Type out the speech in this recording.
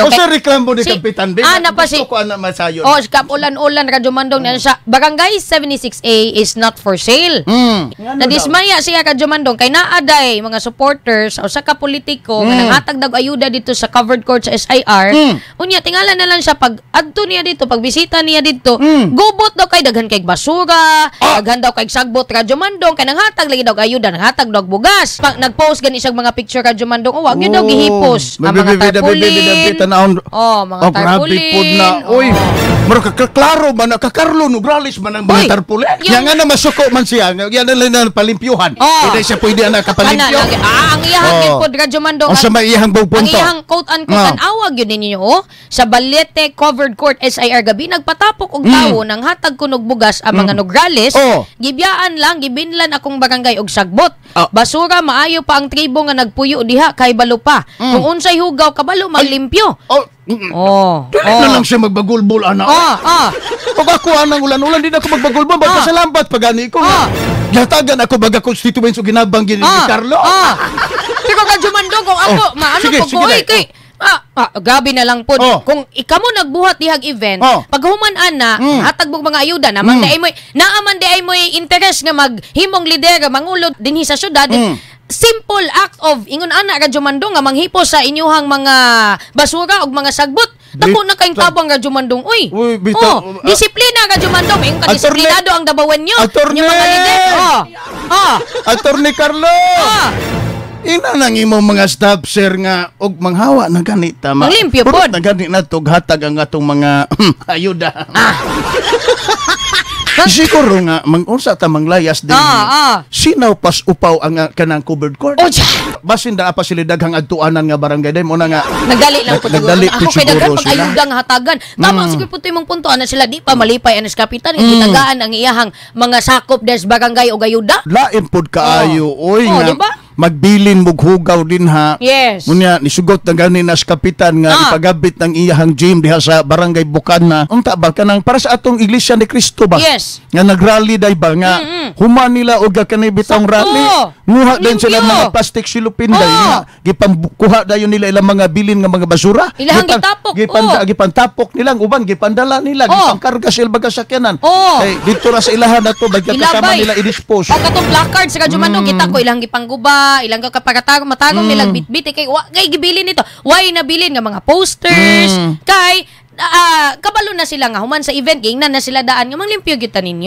Usa reklamo ni Kapitan B. Ah, na pa si Gusto ko ana masayon. Oh, kap ulan-ulan Radyo Mandong na siya. Barangay 76A is not for sale. Nadismaya siya, Radyo Mandong, kay naaday mga supporters o sa ka politiko nga nanghatag dag ayuda dito sa covered court sa SIR. Unya tingala na lang siya pag adto niya dito, pag bisita niya dito, gubot daw kay daghan kay basura, daghan daw kay sagbot, Radyo Mandong, kay nanghatag lagi daw ayuda, nanghatag daw bugas. Pag nagpost gani siya mga picture, Radyo Mandong, oh, wag yun daw gihipos ang mga tarpaulin. Tanawon. Oh, mga Oh, grabe tarpaulin. pod na. Uy, mura ka klaro man na kakarlo Nograles man ang mga Uy, tarpaulin. Yang nga na masuko man siya, yan na lang na palimpyuhan. Oh. Hindi siya pwede na Kana, kapalimpyo. ah, ang iyahang oh. Pod, Radyo Mandong. Ang sa may iyahang Ang punto. iyahang quote unquote Oh. ang awag yun ninyo oh, sa Balete Covered Court SIR gabi nagpatapok og tawo nang hatag kunog bugas ang mga Nograles. Oh. Gibiyaan lang gibinlan akong barangay og sagbot. Oh. Basura maayo pa ang tribo nga nagpuyo diha kay balo pa. Kung unsay hugaw kabalo maglimpyo. Oh. Oh. Dili oh. na lang siya magbagulbol ana. Oh. Pag ako anang ulan-ulan, di na ako magbagulbol. Ah. Magpasalambat pag gani ko. Ah. Gatagan ako baga constituents o ginabang gini ni Carlo. Ah. Pero Radyo Mandong, kung ako, Oh, maano sige, po sige ko, na. oy, kay, grabe na lang po. Oh. Kung ikaw mo nagbuhat dihag event, Oh. pag human ana, hatag mo mga ayuda, naman di ay mo'y, naaman di ay mo'y interest nga maghimong lider, mangulod dinhi sa syudad, simple act of ingon ana, Radyo Mandong, nga manghipo sa inyuhang mga basura og mga sagbot. Dako na kayong tabang, Radyo Mandong, uy. Uy, bitaw- Oh, disiplina, Radyo Mandong, ingon ka Attorney- disiplinado ang Dabawenyo. Attorney! Inyong mga lider. Oh. Oh. Attorney Carlo! Oh. Ina nang imong mga staff sir nga og manghawa na gani tama. Manglimpyo Purot pod. na gani na tog hatag ang atong mga ayuda. Siguro nga mangunsa ta manglayas din. Ah. Sinaw pas upaw ang kanang covered court. Oh, siya. Basin da pa sila daghang adtuanan nga barangay day mo na nga. Nagali lang po siguro. Nagdali po Ako kay siguro daghan pag sila. ayuda nga hatagan. Tama siguro po ito imong punto ana sila di pa malipay anas kapitan nga gitagaan ang iyahang mga sakop des barangay og ayuda. Lain pod kaayo oy Oh, nga di ba? Magbilin mog hugaw din ha. Yes. Unya nisugot na gani nas kapitan nga ipagabit ng iyahang gym diha sa barangay Bukana. Unta ba kanang para sa atong Iglesia ni Cristo ba? Yes. Nga nagrally day ba nga human nila og kanay bitong Sakto. rally. Nguha din sila Limpyo. mga plastic silupin day nga gipangkuha dayon nila ilang mga bilin nga mga basura. Ilahang gitapok, oh. Gipantapok nilang uban gipandala nila, gipangkarga sila baga sakyanan. Oh. Kay dito ra sa ilahan na to bagka kasama Ilabay. nila i-dispose. O katong placard sa Radyo Mandong, kita ko ilang gipangguba, ilang kaparatarong matagong nilang bitbit eh, kay wa kay gibilin nito. Why nabilin nga mga posters kay kabalo na sila nga human sa event giingnan na sila daan nga manglimpyo gyud ta ninyo.